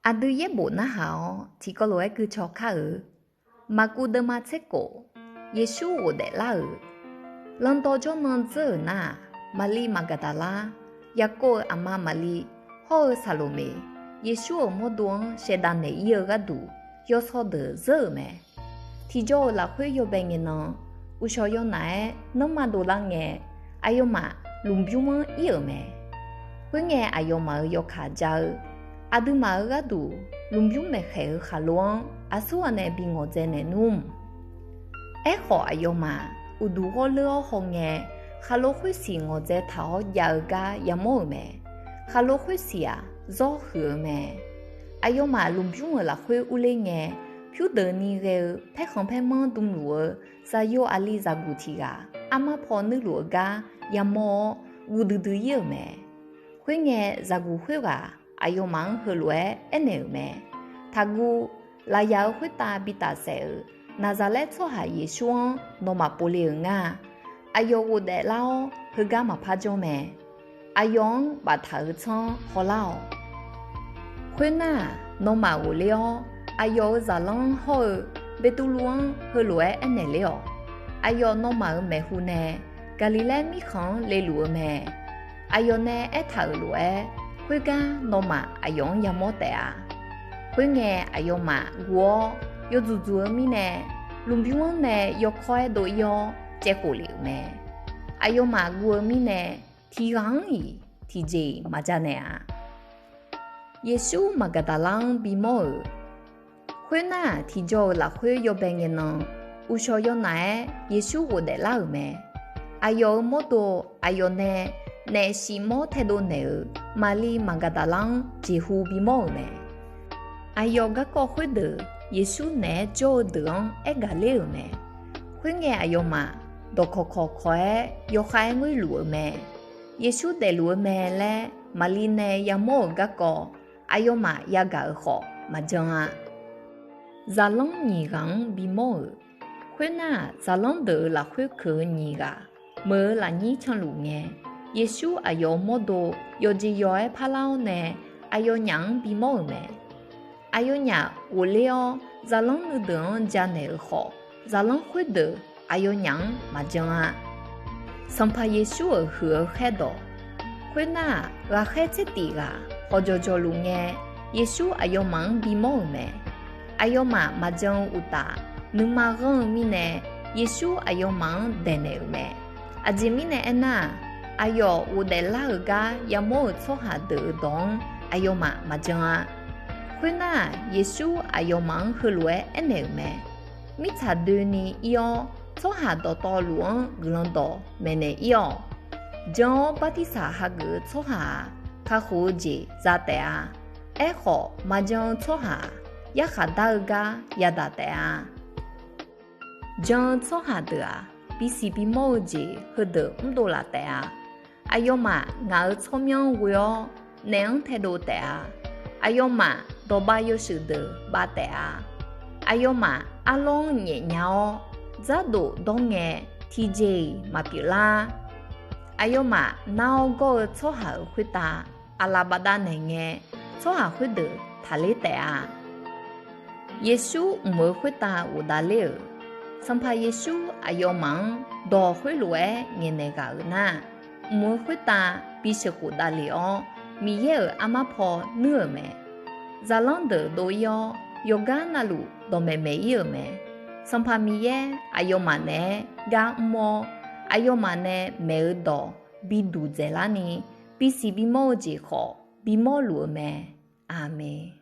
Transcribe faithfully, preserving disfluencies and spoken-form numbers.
Aqdui yaerbof narhaq-awr tiqkawv lof-aer guicaw kar-eu. Maqkuv deuvma tser kof, Yeqsur ghofdaef lar-euq. Landaw jawrnan dzeur-euq nar-aq, Maqliv Maqgaqdaqlar, Yaqkov-euq aqma Maqliv, hawr-eu Saqloqmeq, Yeqsur-euq mawrdo-anr shaevdav naeq-ir-eu gharduq, yawsaw deuq zeur-euq mae. Tiqjawr-euq lafkhoer yawbae ngae nan, uqshawq yawnaf-aer nanrma dovlar ngae, aqyawfmaf lmqbymr-anr ir-euq mae. Khoerngae, aqyawfmaf-euq yawkaq ja-eu, aqduimaf-euq gharduq lmqbymr maeqkhaeq-eu khaqlo-anr aqsurghaq nae bi ngawqdzae naeq nmr. Aerkhawf, aqyawfmaf uqduq ghawrleur-awr hawngae, khaqlo khoersiq ngawqdzae taq-awr jav-eu gar yamawr-euq mae. Khaqlo khoersiq-aq, zawr huiq-eu mae. Aqyawfmaf lmqbymr-euq lafkhoer urler ngae, pyurdeuqni ghae-eu paerkhanq paermanr dmluf-eu zaqyo aqli zaqguq tiq ghaq armar paw nuirluf-eu gar yamawr-awr, guv duidui-ir-euq mae. Khoerngae, zaqguq khoerghaq aqyawfmaf-anr heulof-aer aernaeq-euq mae. Taqguv. Lafyaq-euq khoertav bi tafsaef-euq Naqzaqlaer tsawrhaq Yeqsur-anr nawmaf povle-euq ngar. Aqyawf ghofdaef lar-awr, heugar maqpar jawr mae. Aqyawf-anr baftaq-euq tsanr hawlar-awq. Khoernar-aq, nawmaf ghofler-awr, aqyawf-euq zaqlanr hawr-eu Beqtuvluv-anr heulof-aer aernaeq ler-awq. Aqyawf nawmaf-euq maeqhu nae Gaqliqlaer mirkhanq-anr leluf-eu mae. Aqyawf nae aertaq-euq lof-aer, khoergar nawmaf aqyawf-anr yamawr taef-a. Khoerngae, aqyawfmaf guv-awr yawdzuq dzuq-eu mirnae, lmqbymr-anr nae yawkawr-aer dov-ir-awr caevkhof lef-euq mae. Aqyawfmaf guv-eu mirnae, tiq ghaq-anr-iq tiqjeq-iq maqja naeq-a. Yeqsur Maqgaqdaqlar-anr bimawr-euq. Khoernar-aq, tiqjawr-euq lafkhoer yawbae ngae nan, uqshawq yawnaf-aer Yeqsur ghofdaef lar-euq mae. Aqyawf-euq mawrdo aqyawf nae naef shif mawr taedov naeq-euq Maqliv Maqgaqdaqlar-anr jeqhu bimawr-euq mae. Aqyawf garkawv khoerdeuq Yeqsur naeq-aer jawr-eu deuq-anr aergaq ler-euq mae. Khoerngae, aqyawfmaf dawqkawq kawq kawq-aer yawkhav-aer ngoerluf-eu mae. Yeqsur daefluf-eu mae laer Maqliv nae yamawr-euq garkawv, aqyawfmaf yagaq-euq khawf maqjan-a. Zaqlanr nyiq ghaq-anr bimawr-euq. Khoernar-aq, zaqlanr deuq-euq lafkhoer keuq-eu nyiq ghaq meuq-eu lafnyir canluf ngae, Yeqsur aqyawf-euq mawrdo yawqjeq yawq-aer parlar-awr nae, aqyawfnyaf-anr bimawr-euq mae. Aqyawfnyaf ghofler-awr, zaqlanr nuideuq-anr janaeq-euq khawf, zaqlanr khoerdeuq aqyawfnyaf-anr maqjan-a. Sanqpaq Yeqsur-euq huiq-eu khaerdawq. Khoernar-aq, ghaqkhaer tser tif ghaq hawqjawq jawqluf ngae, Yeqsur aqyawfmaf-anr bimawr-euq mae. Aqyawfmaf maqjan-eu uqtaf, nuima ghanr-eu mirnae, Yeqsur aqyawfmaf-anr daeqnaeq-euq mae. Aqjeq mirnae aernar-aq, aqyawf ghofdaef lar-euq gar yamawr-euq tsawrhaq deuq-euq dawq-anr aqyawfmaf maqjan-a. Khoernar-aq, Yeqsur aqyawfmaf-anr heulof-aer aernaeq-euq mae. Mirtsaq doeni ir-awr, tsawrhaq dawqtawvluf-anr guiqlanq dawq maeqnaeq ir-awq. Jan-awr bartirsaq hageuf-eu tsawrhaq-aq, kakhof-eu jeq za taef-a. Aerkhawf, maqjan-eu tsawrhaq-aq, yarkhaq dar-eu gar yadaq taef-a. Jan-eu tsawrhaq deuq-aq, bisiq bimawr-eu jeq heudeuq mrdov laf taef-a. Aqyawfmaf ngaq-euq tsawrmyanr ghoe-awr, naef-anr taedov taef-a. Aqyawfmaf dawqbav yawshuif deuq bav taef-a. Aqyawfmaf arlawr-anr nyaefnya-awr, dzardof dawr ngae, tiqjeq-iq maqpyeuf lar. Aqyawfmaf nar-awr gawr-eu tsawrhaq-euq khoertav aqlaf bafdav naeqngae, tsawrhaq khoerdeuq taqler taef-a. Yeqsur mq-eu khoertav ghofdav ler-euq. Sanqpaq Yeqsur aqyawfmaf-anr dawq khoerlof-aer ngaeqnaeq ghaq-euq nar, mq-eu khoertav bi sheuqkhof davlef-awr, Miqyaer-euq armar paw nuir-euq mae. Zaqlanr deuq dov-ir-awr, yawqgar navluf dawqmaeq maeq-ir-euq mae. Sanqpaq Miqyaer aqyawfmaf naeq-aer gar mr-awr, aqyawfmaf nae maeq-eu dawq bi duq dzaeqlar ni, bisiq bimawr-eu jeq khawf bimawr luf-eu mae. Aqmeq.